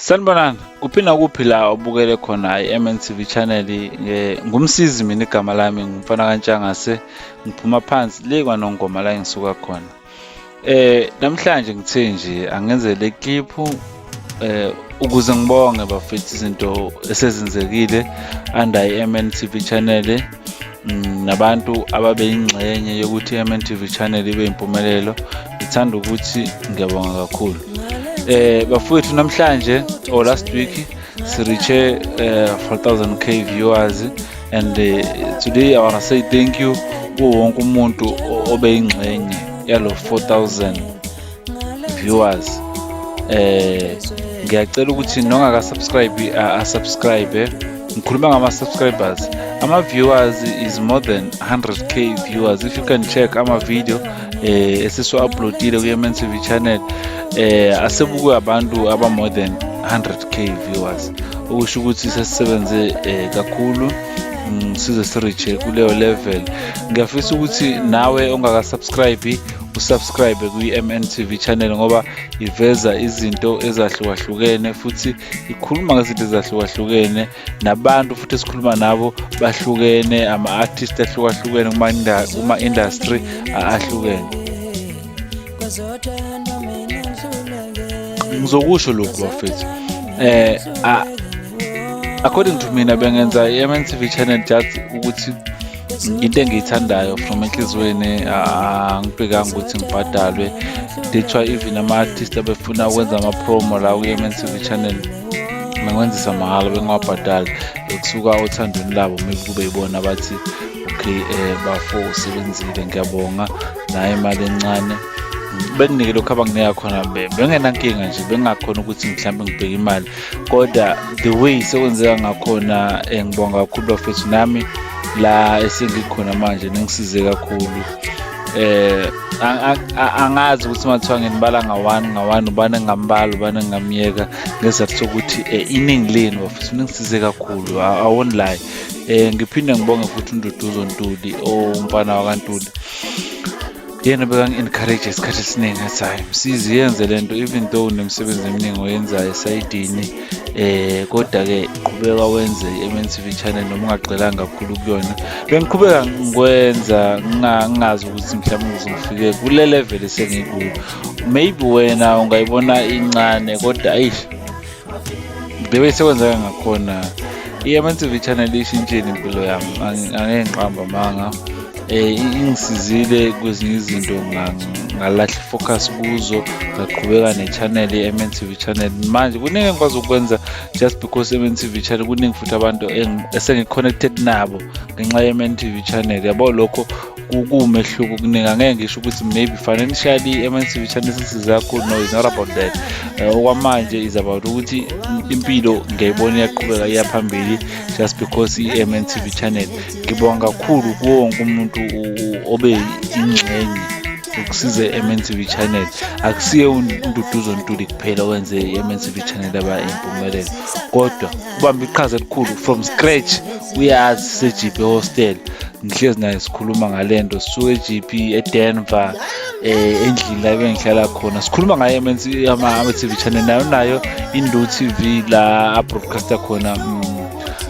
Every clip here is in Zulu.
Sanibonani, kuphi nakuphi la ubukele khona i-MNTV channel. Ngumsizi mina, igama lami ngumfana kaNtshangase, ngiphuma phansi le kwaNongoma la engisuka khona. Namhlanje ngithe nje angenze le clip ukuze ngibonge bafethu izinto esezenzekile under i-MNTV channel, nabantu ababe ingxenye yokuthi i-MNTV channel ibe impumelelo. Ngithanda ukuthi ngiyabonga kakhulu. Bafowethu, namhlanje or last week si-reache 4000K viewers and today I want to say thank you kuwo wonke umuntu obe ingxenye yalo 4000 viewers. Ngiyacela ukuthi nongaka subscribe a subscribe. Ngikhuluma ngama subscribers, ama viewers is more than 100K viewers. If you can check ama video esiso uploadile ku MNTV channel, asebukwe abantu aba more than 100K viewers, okusho ukuthi sesisebenze kakhulu size si-reach kuleyo level. Ngiyafisa ukuthi nawe ongaka subscribe usubscribe kwi-MNTV channel, ngoba iveza izinto ezahlukahlukene futhi ikhuluma ngezinto ezahlukahlukene, nabantu futhi esikhuluma nabo bahlukene, ama-artist ahlukahlukene kuma-industry ahlukene. Ngizokusho lokhu bafethu, according to mina, bengenza i-MNTV channel just ukuthi into engiyithandayo from enhliziyweni, angibhekanga ukuthi ngibhadalwe. That's why even ama-artist abefuna ukwenza ama-promo la kwi-MNTV channel bengiwenzisa mahhala, bengingawabhadali, bekusuka othandweni labo. Maybe kube yibona abathi, "Okay, bafo, usebenzile, ngiyabonga, nayo imali encane." Benginike lokhu abanginika khona, bengenankinga nje, bengingakhona ukuthi mhlawumbe ngibheke imali, kodwa the way sekwenzeka ngakhona, ngibonga kakhulu bafethu. Nami la esengikhona manje ningisize kakhulu. Angazi ukuthi mathiwa nginibala nga-one nga-one, ubani engingambala, ubani engingamyeka, ngesizathu sokuthi iningi lenu bafethu ningisize kakhulu. I won't lie. Ngiphinde ngibonge futhi uNduduzo Ntuli, owumfana wakaNtuli, yena bekangi-encourage isikhathi esiningi, athi, "Hhayi Msizi, yenze lento, even though unemisebenzi eminingi oyenzayo esayidini, kodwa-ke qhubeka wenze i-MNTV channel noma ungagxilanga kakhulu kuyona." Bengiqhubeka ngikwenza ngingazi ukuthi mhlawumbe ngize ngifike kule level esengikuyo. Maybe wena ungayibona incane, kodwa ayish, the way sekwenzeka ngakhona, i-MNTV channel ishintshile impilo yami. Angeke ngiqambe amanga, ingisizile kwezinye izinto, ngalahla ifocus kuzo, ngaqhubeka ne-channel i-MNTV channel. Manje kuningi engikwazi ukwenza just because MNTV channel. Kuningi futhi abantu esengi-connected nabo ngenxa ye-MNTV channel, yabo. Lokho kuwumehluko kuningi. Angeke ngisho ukuthi maybe financially i-MNTV channel isisize kakhulu. No, it's not about that. Okwamanje is about ukuthi impilo ngiyayibona iyaqhubeka iya phambili just because i-MNTV channel. Ngibonga kakhulu kuwo wonke umuntu obe ingxenye ukusiza i-MNTV channel. Akusiye uNduduzo Ntuli kuphela owenze i-MNTV channel aba impumelelo, kodwa ubambe iqhaza elikhulu from scratch. Uyazi, se-GP hostel ngihlezi naye sikhuluma ngale nto, sisuke e-GP eDenver, endlini la bengihlala khona, sikhuluma ngayo ama-TV channel. Nayo Indu TV la abroadcaster khona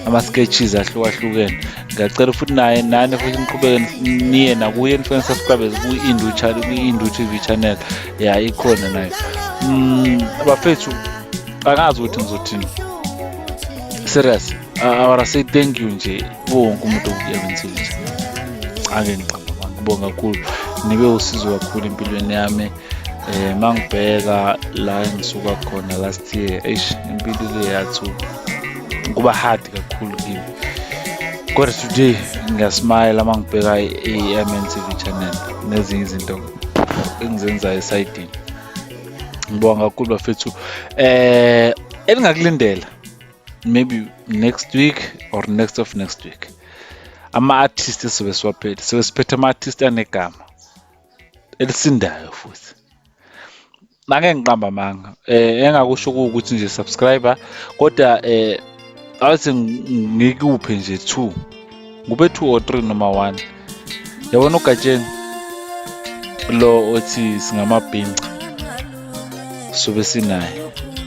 ama-sketches ahlukahlukene. Ngiyacela futhi naye nani futhi niqhubeke niye nakuye, nifike nisubscribe kwi-Indu channel, kwi-Indu TV channel ya, ikhona nayo. Bafethu, angazi ukuthi ngizothini. Serious, I wanna say thank you nje kuwo wonke umuntu oku-MNTV channel. Ake ngiqamba, ngibonga kakhulu, nibe usizo kakhulu empilweni yami. Mangibheka la engisuka khona last year, eish, impilo ile yathuka kuba hard kakhulu kimi, kodwa today ngiyasmayela uma ngibheka i-MNTV channel nezinye izinto engizenzayo esayidini. Ngibonga kakhulu bafethu. Eningakulindela maybe next week or next of next week, ama-artist esobe siwaphethe, sobe siphethe ama-artist anegama elisindayo futhi. Angeke ngiqambe amanga, engakusho kuwukuthi nje subscriber, kodwa awuthi ngikuphe nje two, kube two or three noma one. Yabona uGatsheni lo othi singamabhinca, sobe sinaye.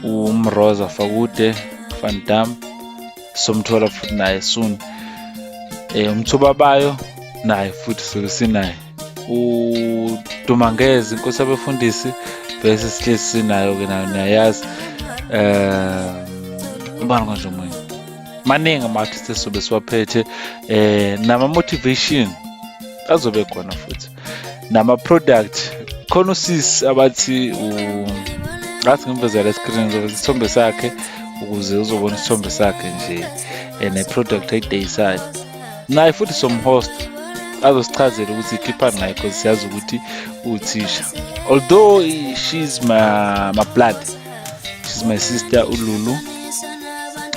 uMroza Fakude Van Damme somthola futhi naye soon. Umthuba bayo naye futhi sobe sinaye. UDumangezi inkosi yabefundisi bese sihlezi sinayo ke nayo niyayazi. Ubani konje omunye? Maningi ama-artist esizobe siwaphethe nama-motivation azobe khona futhi nama-product. Khona usisi abathi ngathi ngimvezela escreen, ngizoveza isithombe sakhe ukuze uzobona isithombe sakhe nje, ne-product ayidayisayo naye futhi somhost azosichazela ukuthi ikhiphani ngayo, because siyazi ukuthi uwuthisha, although she's my blood, she's my sister. ULulu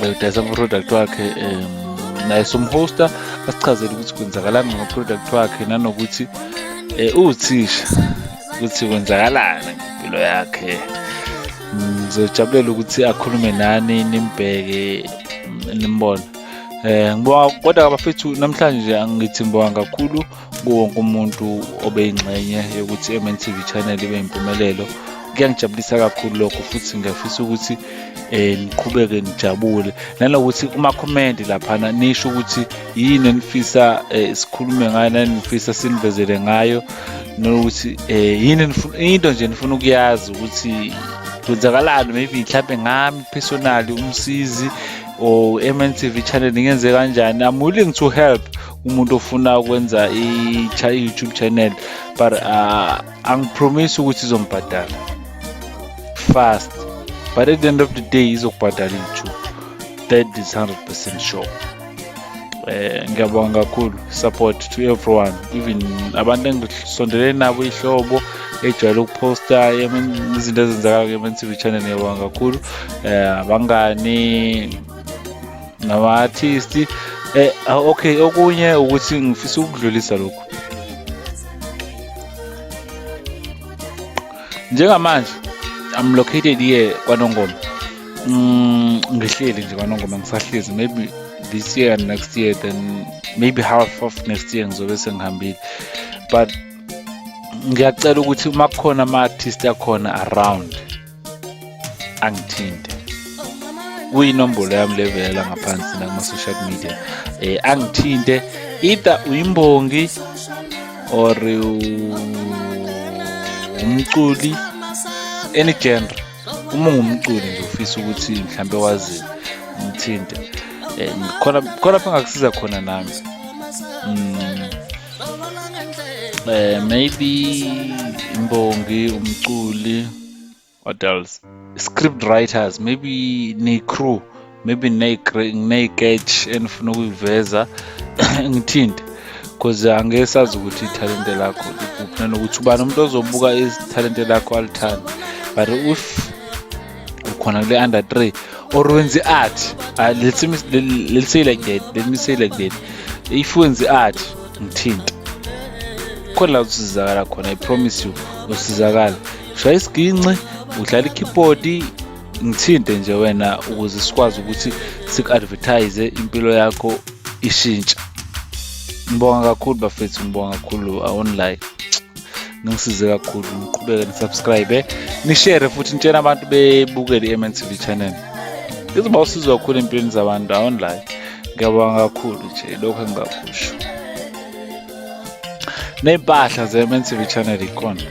udayisa ama-product wakhe, naye somhosta asichazele ukuthi kwenzakalani ngama-product wakhe, nanokuthi uwuthisha, ukuthi kwenzakalani ngempilo yakhe. Ngizojabulela ukuthi akhulume nani, nimbheke, nimbone. Ngibonga kodwa abafethu namhlanje, angithi ngibonga kakhulu kuwo wonke umuntu obeyingxenye yokuthi MNTV channel ibe impumelelo. Kuyangijabulisa kakhulu lokho, futhi ngiyafisa ukuthi niqhubeke nijabule, nanokuthi kuma-comment laphana nisho ukuthi yini enifisa sikhulume ngayo, nanifisa sinivezele ngayo, nokuthi yini into nje nifuna ukuyazi ukuthi kwenzakalani, maybe mhlampe ngami personally umsizi or MNTV channel ngenze kanjani. I'm willing to help umuntu ofuna ukwenza i-YouTube channel, but angipromise ukuthi izombhadala fast, but at the end of the day izokubhadala i-YouTube, that is 100% sure. Ngiyabonga kakhulu support to everyone, even abantu engisondelene nabo, ihlobo ejwayele ukuphosta izinto ezenzakala ku-MNTV channel. Ngiyabonga kakhulu, abangani nama-artist. Okay, okunye ukuthi ngifisa ukudlulisa lokhu njengamanje, I'm located here kwaNongoma. Ngihleli nje kwaNongoma, ngisahlezi. Maybe this year and next year, then maybe half of next year ngizobe sengihambile, but ngiyacela ukuthi uma kukhona ama-artist akhona around angithinte kuyinombolo yami levelela ngaphansi nakuma-social media, angithinte, either uyimbongi or umculi, any genre. Uma ungumculi nje ufisa ukuthi mhlambe wazi, ngithinte, khona khona lapho engakusiza khona nami. Maybe imbongi, umculi, what else, script writers, maybe ne-crew, maybe ney'sketch enifuna ukuyiveza, ngithinte, because angeke sazi ukuthi ithalente lakho likuphi, nanokuthi ubani umuntu ozobuka ithalente lakho alithande. But if ukhona kule under 3 or wenza i-art, let's say like that, let me say like that, if wenza i-art, ngithinte, khona la usizakala khona. I promise you, usizakala. Shaya isiginci, udlala i-keyboard, ngithinte nje wena ukuze sikwazi ukuthi siku-advertise, impilo yakho ishintsha. Ngibonga kakhulu bafethu, ngibonga kakhulu. I won't lie, ningisize kakhulu. Niqhubeke nisubscribe, nishare futhi nitshene abantu bebukele i-MNTV channel, izoba usizo kakhulu empilweni zabantu. I won't lie, ngiyabonga kakhulu nje, lokho engingakusho. Ney'mpahla ze-MNTV channel ikhona,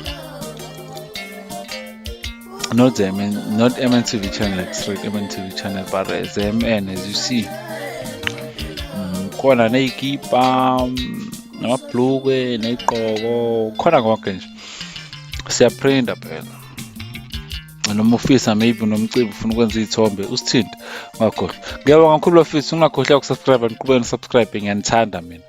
not the MN, not MNTV channel, like straight MNTV channel, but the MN, as you see. Khona ney'kipa, namabhlukwe, ney'gqoko, khona konke nje. Siyaprinta phela. Noma ufisa maybe unomcimbi, ufuna ukwenza iy'thombe, usithinte, ungakhohlwa. Ngiyabonga kakhulu bafethu, ungakhohlwa ukusubscribe, niqhubeke nisubscribe, ngiyanithanda mina.